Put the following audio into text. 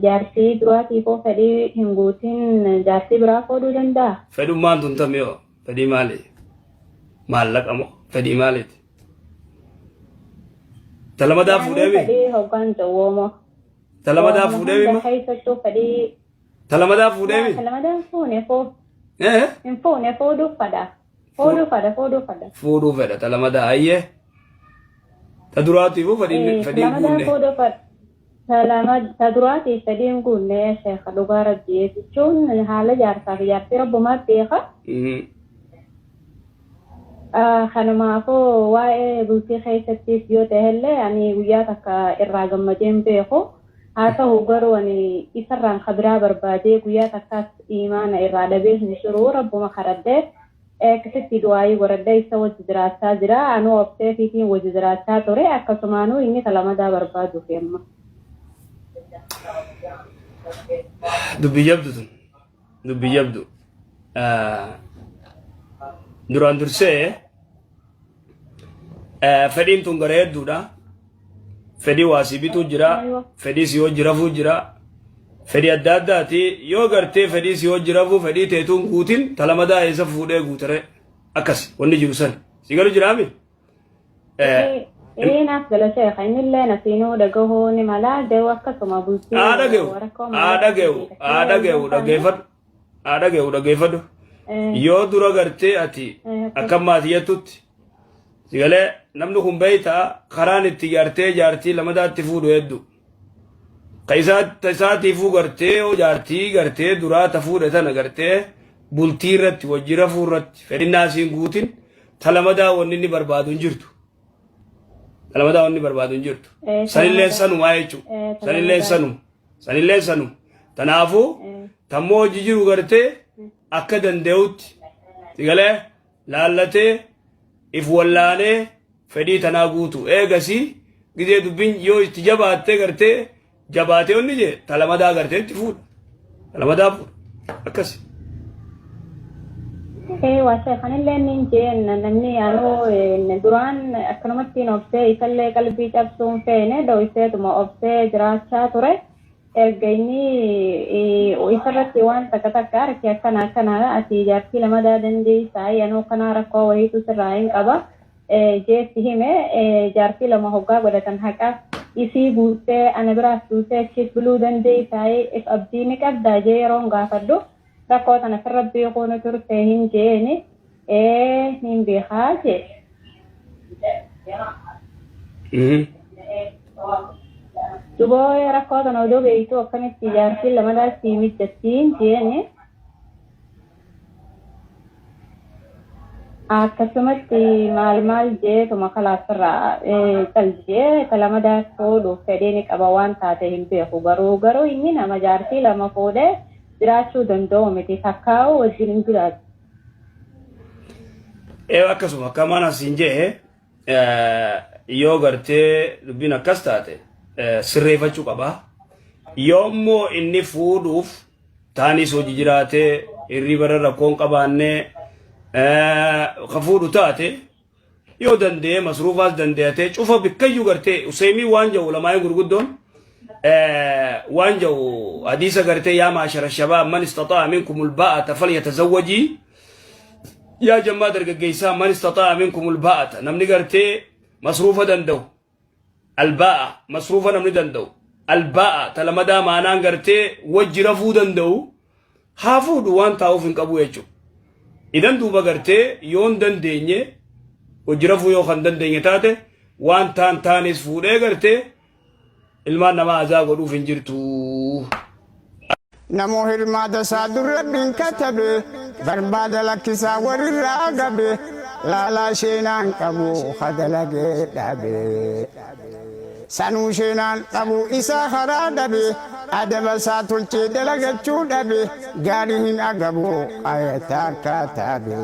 Jaartii duraatiifoo fedhii hin guutin jaartii biraa fuudhuu danda'a? Fedhummaan tun tamii hoo? Fedhii maali? Maallaqa moo? Fedhii maaliiti? Ta lamadaa Yaani fuudhee mi? fedhii hoggaan jawwoomoo. Ta lamadaa Waanuma fuudhee mi hunda ma? keessattuu fedhii Ta lamadaa fuudhee laa mi? ta lamadaa hin fuune fuu Eh? hin fuune fuudhuuf fadha. Fuudhuu fadha fuudhuu fadha. Fuudhuu fedha ta lamadaa ayyee. Ta duraatiifuu fedhiin Eh, ta fedhiin lamadaa guunne. fuudhuu fadha. Ta lama ta duraatiif fedhii hin guunne sheekha dhugaa rabbii jechuun haala jaarsaa fi jaartii rabbumaa beeka. Kanumaafuu waa'ee bultii keessattis yoo ta'ellee ani guyyaa takka irraa gammadee hin beeku. Haa ta'u garuu ani isarraan ka biraa barbaadee guyyaa takkaas iimaana irraa dhabee hin jiru. Rabbuma kadhadhee akkasitti du'aayii godhadhee isa wajji jiraachaa jira. Anuu obseefiitiin wajji jiraachaa ture. Akkasumaanuu inni ta lamadaa barbaaduufi amma. Dubbii jabdu tun. Dubbii jabdu. Duraan dursee fedhiin tun gara hedduudha. Fedhii waa si bituu jira. Fedhii si hojii rafuu jira. Fedhii adda addaati. Yoo gartee fedhii si hojii rafuu fedhii teetuun guutin talamadaa eessa fuudhee guutere akkas wanni jiru san. Si galu jiraami? Ee naaf gala sheekha innillee nasiinuu dhagahuu ni mala garuu akkasuma bultii Haa dhagahu. rakkoo Haa malee dhagahu. Haa dhagahu dhaggeeffadhu. Haa dhagahu dhaggeeffadhu. Yoo dura gartee ati akka maatii jettutti si galee namni kun beektaa karaan itti jaartee jaartii lamadaatti fuudhu hedduu. Ka isaatiifuu gartee yoo jaartii gartee duraa ta fuudhe tana gartee bultii irratti wajji rafuu irratti fedhinnaa isiin guutin ta lamadaa wanni inni barbaadu hin jirtu. Ta lamadaa wanni barbaadu hin jirtu. Sanilleen sanumaa jechuudha. Sanilleen sanuma. Sanilleen sanuma. Tanaafuu tammoo hojii jiru gartee akka danda'utti si galee laallatee if wallaalee fedhii tanaa guutu eegasii gizee dubbiin yoo itti jabaattee gartee jabaatee onni jee talamadaa gartee itti fuudha talamadaa fuudha akkasi. Ee waa sheekanillee niin jeen namni anuu duraan akkanumatti hin obsee isallee qalbii cabsuun feene dho'iseetuma obsee jiraachaa ture. Erga inni isarratti waan takka takka arke akkana akkana ati jaartii lamadaa dandeessaa anuu kanaa rakkoo wayiitu sirraa hin qaba jeetti hime jaartii lama hoggaa godhatan haqa isii guuttee ana biraas duutee achiis buluu dandeessaa if abdii ni qabdaa jee yeroon gaafadhu rakkoo tana sirra beekuu ni turte hin jeeni ee niin beekaa jee. Duboo rakkoo tana odoo beektuu akkamitti jaartiin lamadaa sii mijjattiin jeeni. Akkasumatti maal maal jeetuma kalaasirraa cal jee ta lamadaa fuudhuuf fedhii ni qaba waan taate hin beeku garuu garuu inni nama jaartii lama fuudhee jiraachuu danda'u miti takkaa'u wajjin hin jiraatu. Ee akkasuma akka mana siin jee yoo gartee dubbiin akkas taate sirreeffachuu qaba. Yoo immoo inni fuudhuuf taanis hojii jiraatee hirriba irra rakkoon qabaannee ka fuudhu taate yoo danda'ee masruufaas danda'atee cufa bikkayyuu gartee useemii waan jedhu lamaayeen gurguddoon waan jedhu hadiisa gartee yaa maashara shabaab man istaxaa'a minkumul baa'ata falyatazawwajii yaa jammaa dargaggeessaa man istaxaa'a minkumul baa'ata namni gartee masruufa danda'u albaa'a masruufa namni danda'u albaa'a talamadaa maanaan gartee wajji rafuu danda'u haa fuudhu waan taa'uuf hin qabu jechuudha. Idan duuba gartee yoo hin dandeenye wajji rafuu yoo kan dandeenye taate waan taan taanis fuudhee gartee ilmaan namaa azaa godhuuf hin jirtu. Namuu hirmaata isaa dur Rabbiin katabe barbaada lakkisaa warirraa gabe laalaa sheenaan qabu ka dalagee dhabe sanuu sheenaan dhabu isaa karaa dhabe adaba isaa tolchee dalagachuu dhabe gaarii hin agabu ayataa katabe.